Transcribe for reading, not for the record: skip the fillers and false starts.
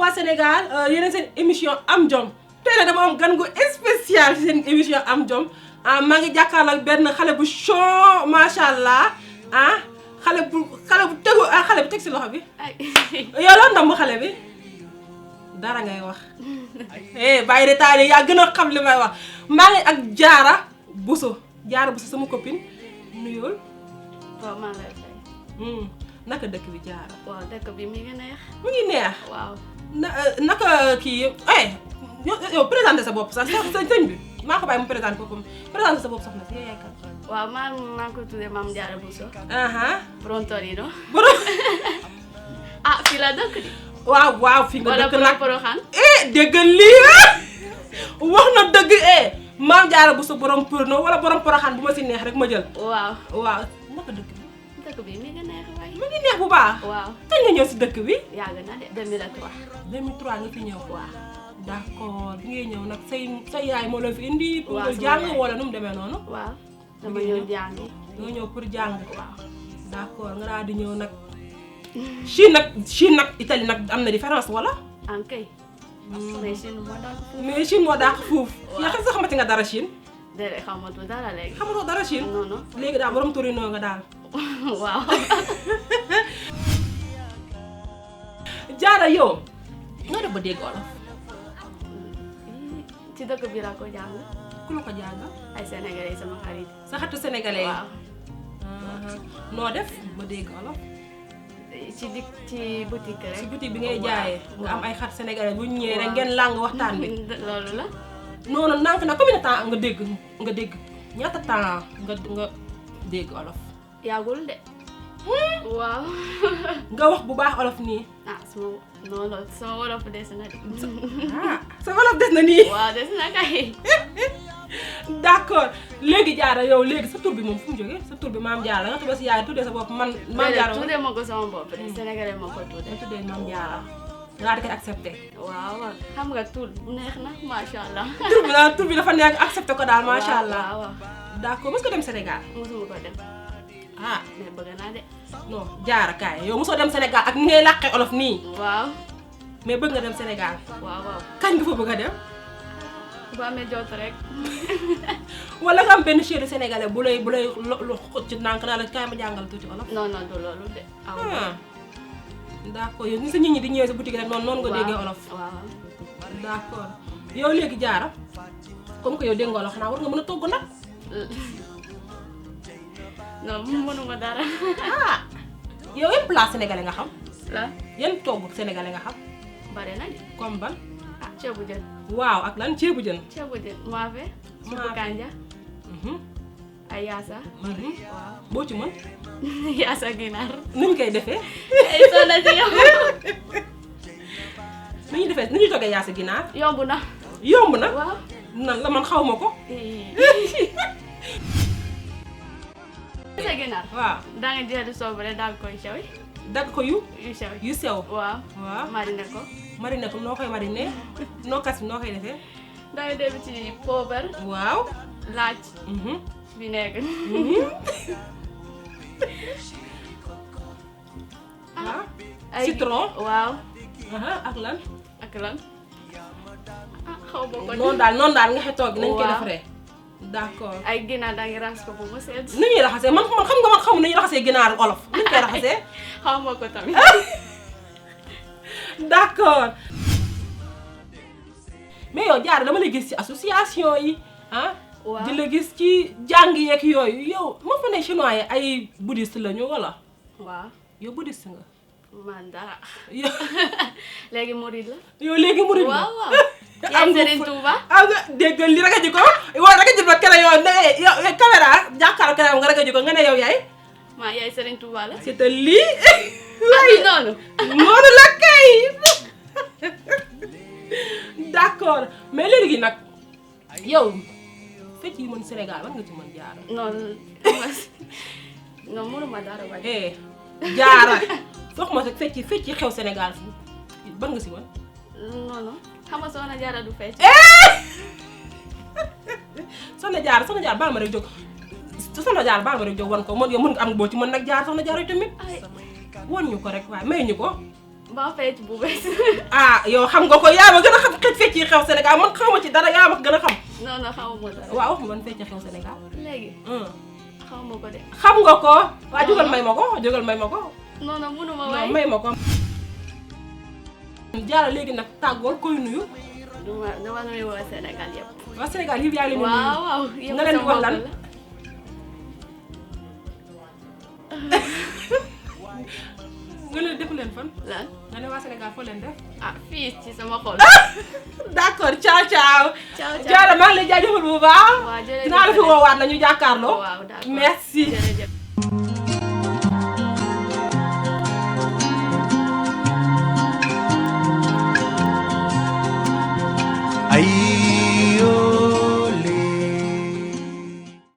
waa Sénégal yéen seen émission am jom tey nag dama am gan gu spécial ci seen émission am jom maa ngi jàkkaarloo ak benn xale bu show macha allah xale bu tegu xale bu teg si loxo bi yow lan ndam xale bi dara ngay wax bàyyi détail yi yaa gën a xam li may wax maa ngi ak Diarra Bousso sama copine nuyool. waaw maa lay fay. naka dëkk bi Diarra. waaw dëkk bi mi ngi neex. mu ngi neex. waaw. naka kii yow présenté sa bopp sax sëñ bi maa ko bàyyi mu présenté boppam présenté sa bopp soxna si yaay kan. waaw maa ngi ko tuddee Mame Diarra Bousso. Borom Torino. borom. fii la dëkk di. waaw fi nga dëkk nag wala Porokhane. déggal lii wax na dëgg Mame Diarra Bousso borom Porno wala borom Porokhane bu ma si neex rek ma jël. waaw naka dëkk bi. dëkk bi mi ngi neex waay. mi ngi neex bu baax. waaw kañ nga ñëw si dëkk bi. yàgg na de 2003. 2003 nga fi ñëw. waaw d'accord bi ngay ñëw nag say yaay moo la fi indi. pour waaw nga jàng wala nu mu demee noonu. waaw dama ñëw jàngi. nga ñëw pour jàng. waaw d'accord nga daal di ñëw nag. Chine nag Italie nag am na différence wala. kay. mais Chine moo dàq fuuf. mais Chine moo dàq fuuf. waaw yaa xam sax xamante nga dara Chine. déedéet xamatu dara léegi. xamatoo dara Chine. non léegi daal borom Torino nga daal. waaw. Diarra yow noo def ba dégg olof. ci dëkk bi laa ko jàng. ku la ko jàngal. ay sénégalais sama xarit. sa xaritu sénégalais yi. waaw. noo def ba dégg olof. ci boutique rek. si boutique bi ngay jaayee. nga am waaw. ay xar sénégalais bu ñu ñëwee rek ngeen làng waxtaan bi. loolu la. noonu nànk na combien de temps nga dégg ñaata temps nga dégg olof. yàggul de. waaw. nga wax bu baax olof nii. sama wolof des na de. sa olof des na nii. waaw des na kay. d'accord léegi Diarra yow léegi sa tur bi moom fu mu jógee sa tur bi Mame Diarra nga tuddee si yaay tuddee sa bopp man. Mame Diarra tuddee ma ko sama bopp de sénégalais ma ko tuddee. nga tuddee Mame Diarra nga di koy accepté. waaw xam nga tur neex na macha allah. tur bi dafa neex accepté ko daal macha allah. waaw d'accord mos ko dem Sénégal. mosuma ko dem. mais bëgg naa de. non Diarra kaay yow mosoo dem Sénégal ak ni ngay làqee olof nii. waaw. mais bëgg nga dem Sénégal. waaw. kañ nga fa bëgg a dem. bu amee jot rek. wala nga am benn chéri sénégalais bu lay lu xëcc ci nànk naa la kaay ma jàngal tuuti olof. non du loolu de. d'accord yow ni sa nit ñi di ñëwee sa boutique rek noonu nga déggee olof. waaw. d'accord yow léegi Diarra comme que yow dégg nga olof xanaa war nga mën a togg nag. non mënuma dara. yow yan plat sénégalais nga xam. la yan togg sénégalais nga xam. bare na de. comme ban. ceebu jën. waaw ak lan ceebu jën. ceebu jën maafe. suppu kanja. ay yaasa. waaw. boo ci mën. yaasa ginaar. nu ñu koy defee. ay soxna si yow. nu ñuy toggee yaasa ginaar. yomb na. yomb na. waaw. nan la man xaw ma ko. yaasa ginaar. waaw. daa nga jël soobare daal koy sew. dagg ko yu sew. yu sew. waaw. waaw mariner ko. mariner ko noo koy mariner noo kas bi noo koy defee. daa nga def ci poobar. waaw. laaj. vinaigre. waaw. ay citron. waaw. ak lan. ak lan. xaw ma ko. noonu daal nga xëy toog nañ koy defaree. d'accord. ay ginaar daa ngi raxas ko bu mu sedd. nu ñuy raxasee man xam nga man xamu nu ñuy raxasee ginaar olof nu ñu koy raxasee. xaw ma ko tamit. d'accord. mais yow Diarra dama lay gis ci association yi waaw di la gis ci jàng yeeg yooyu yow moo fa ne chinois yi ay bouddhiste lañu wala. waaw. yow bouddhiste nga. man dara. yow léegi murid la. yow léegi murid la. waaw. yaay Serigne Touba. am nga déggal li ragaji ko wala ragaji ba kene yow ne yow caméra jàkkaarloo kene nga ragaji ko nga ne yow yaay. maa yaay Serigne Touba la. c'est lii. waaye noonu. noonu la kay. d'accord mais léegi nag yow fecc yi mën Sénégal war nga ci mën Diarra. non mënuma dara waaye. Diarra foog ma fecc xew Sénégal ban nga si mën. non xam nga Soxna Diarra du fecc. Soxna Diarra baal ma rek jóg Soxna Diarra baal ma rek jóg wan ko yow mën nga am boo ci mën nag Diarra Soxna Diarra tamit. wan ñu ko rek waaye may ñu ko. ba fecc bu bees. ah yow xam nga ko yaa ma gën a xam fecc yi xew Sénégal man xaw ma ci dara yaa ma gën a xam. non non xamuma dara. waaw wax ma ban fecc xew Sénégal. léegi. xamuma ko de. xam nga ko. waa jógal may ma ko jógal may ma ko. non non mënuma waay may ma ko. Diarra léegi nag tàggool koy nuyu. dama nuyu waa Sénégal yëpp. waa Sénégal yëpp yaa leen di nuyu. waaw waaw yëpp nga leen di wax lan. nga ne def leen fan. lan nga ne waa Sénégal foo leen def. ah fii ci sama xol. d'accord ciao ciao. ciao ciao Diarra maa ngi lay jaajëfal bu baax. waaw jërëjëf dinaa la fi woowaat na ñu jàkkaarloo. waaw d'accord merci. jërëjëf. ay